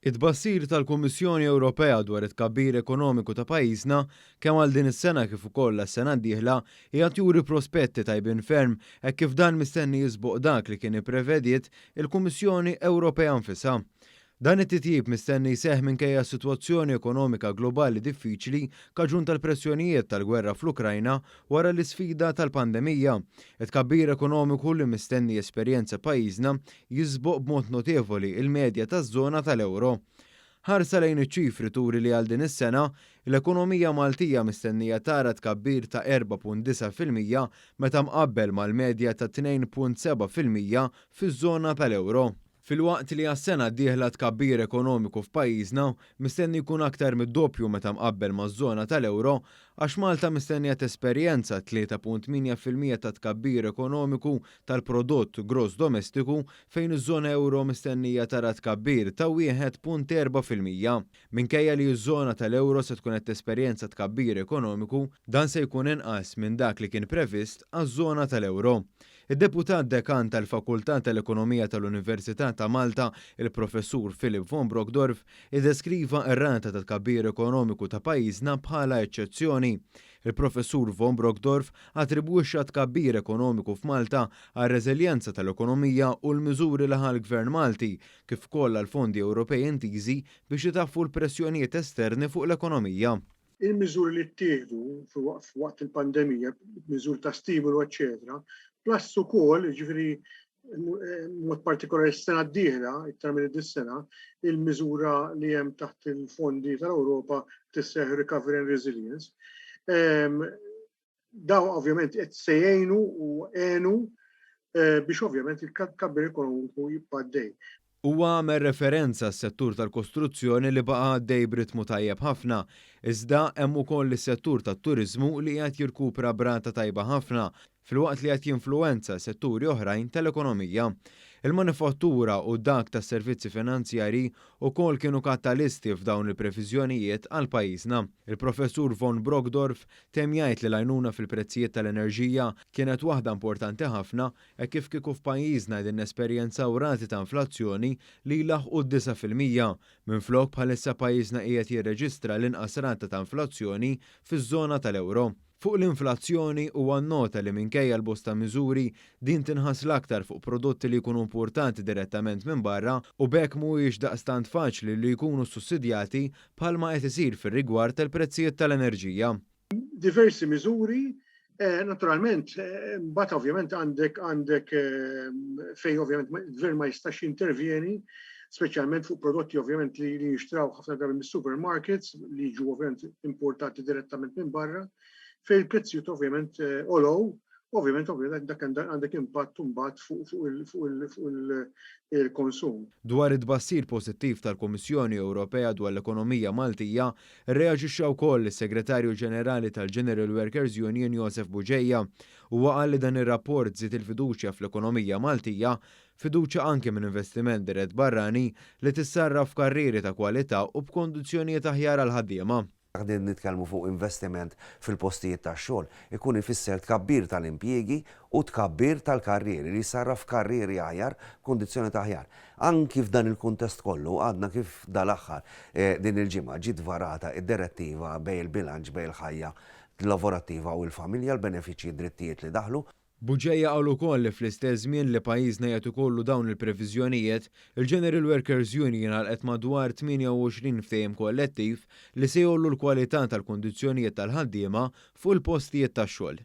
It-tbassir tal-Kummissjoni Ewropea dwar it-tkabbir ekonomiku ta' pajjiżna, kemm għal din is-sena kif ukoll għas-sena d-dieħla, qiegħed juri prospetti tajbin ferm hekk kif dan mistenni jisboq dak li kien ipprevediet il-Kummissjoni Ewropea nfisha. Dan it-titjib mistenni jseħħ minkejja sitwazzjoni ekonomika globali diffiċli kaġun tal-pressjonijiet tal-gwerra fl-Ukrajna wara l-isfida tal-pandemija. It-tkabbir ekonomiku li mistenni jesperjenza pajjiżna jisboq b'mod notevoli l-medja taż-żona tal-euro. Ħarsa lejn iċ-ċifri turi li għal din is-sena, l-ekonomija Maltija mistennija tara tkabbir ta' 4.9% meta mqabbel mal-medja ta' 2.7% fiż-żona tal-euro. Filwaqt li għas-sena d-dieħla t-tkabbir ekonomiku f'pajjiżna mistenni jkun aktar mid-doppju meta mqabbel maż-żona tal-euro, għax Malta mistennija tesperjenza 3.8% ta' tkabbir ekonomiku tal-prodott gross domestiku fejn iż-żona ewro mistennija tara tkabbir ta' 1.4%. Minkejja li ż-żona tal-ewro se tkun qed tesperjenza tkabbir ekonomiku, dan se jkun inqas minn dak li kien previst għaż-żona tal-ewro. Id-Deputat Dekan tal-Fakultà tal-Ekonomija tal-Università ta' Malta, il-Professur Philip von Brockdorff, iddeskriva r-rata ta' tkabbir ekonomiku ta' pajjiżna bħala eċċezzjoni. Il-Professur von Brockdorff attribwixxa t-tkabbir ekonomiku f'Malta għar-reżiljenza tal-ekonomija u l-miżuri li ħa l-Gvern Malti, kif ukoll għall-fondi Ewropej intiżi biex itaffu l-pressjonijiet esterni fuq l-ekonomija. Il-miżuri li ttieħdu waqt il-pandemija, miżuri ta' stimolu, eċċetera, plus ukoll, jiġifieri mod partikolari s-sena d-dieħla, iktar minn dis-sena, il-miżura li hemm taħt il-fondi tal-Ewropa tisseħ Recovery and Resilience. Dawn ovvjament qed se jgħinu u għenu biex ovvjament il-tkabbir ekonomiku jibqa' għaddej. Huwa għamel referenza għas-settur tal-kostruzzjoni li baqa' għaddej b'ritmu tajjeb ħafna, iżda hemm ukoll is-settur tat-turiżmu li qiegħed jirkupra b'rata tajba ħafna, filwaqt li qed jinfluwenza setturi oħrajn tal-ekonomija. Il-manifattura u dak tas-servizzi finanzjarji wkoll kienu katalisti f'dawn il-previżjonijiet għal pajjiżna. Il-Professur von Brockdorff temm jgħid li l-għajnuna fil-prezzijiet tal-enerġija kienet waħda importanti ħafna hekk kif kieku f'pajjiżna qegħdin nesperjenzaw rati ta' inflazzjoni li jlaħħqu d-9%, minflok bħalissa pajjiżna qiegħed jirreġistra l-inqas rata ta' inflazzjoni fiż-żona tal-ewro. Fuq l-inflazzjoni, huwa nnota li minkejja l-bosta miżuri, din tinħass l-aktar fuq prodotti li jkunu importati direttament minn barra u b'hekk mhuwiex daqstant faċli li jkunu ssussidjati bħalma qed isir fir-rigward tal-prezzijiet tal-enerġija. Diversi miżuri, naturalment, mbagħad ovvjament għandek għandek fejn ovvjament il-gvern ma jistax jintervjeni, speċjalment fuq prodotti ovvjament li jinxtraw ħafna drabi mis-supermarkets li jiġu ovvjament importati direttament minn barra, fejn il-prezzijiet ovvjament għolow, ovvjament ovvjament dak għandek impatt imbagħad fuq il-konsum. Dwar it-tbassir pożittiv tal-Kummissjoni Ewropea dwar l-ekonomija Maltija, irreaġixxa wkoll is-Segretarju Ġenerali tal-General Workers Union Josef Bugeja. Huwa qal li dan ir-rapport żied il-fiduċja fl-ekonomija Maltija Fiduċja anke minn investiment dirett barrani li tissarraf f'karrieri ta' kwalità u b'kondizzjonijiet aħjar għall-ħaddiema. Qegħdin nitkellmu fuq investiment fil-postijiet tax-xogħol, ikun ifisser tkabbir tal-impjiegi u tkabbir tal-karrieri li jissarraf f'karrieri aħjar, b'kundizzjonijiet aħjar. Anki f'dan il-kuntest kollu għadna kif dal-aħħar din il-ġimgħa ġiet varata d-direttiva bejn il-bilanċ bejn il-ħajja lavorattiva u l-familja, l-benefiċċji, d-drittijiet li daħlu. Bugeja qal ukoll li fl-istess żmien li pajjiżna qiegħed ikollu dawn il-previżjonijiet, il-General Workers Union għalqet madwar 28 ftehim kollettiv li se jgħollu l-kwalità tal-kundizzjonijiet tal-ħaddiema fuq il-postijiet tax-xogħol.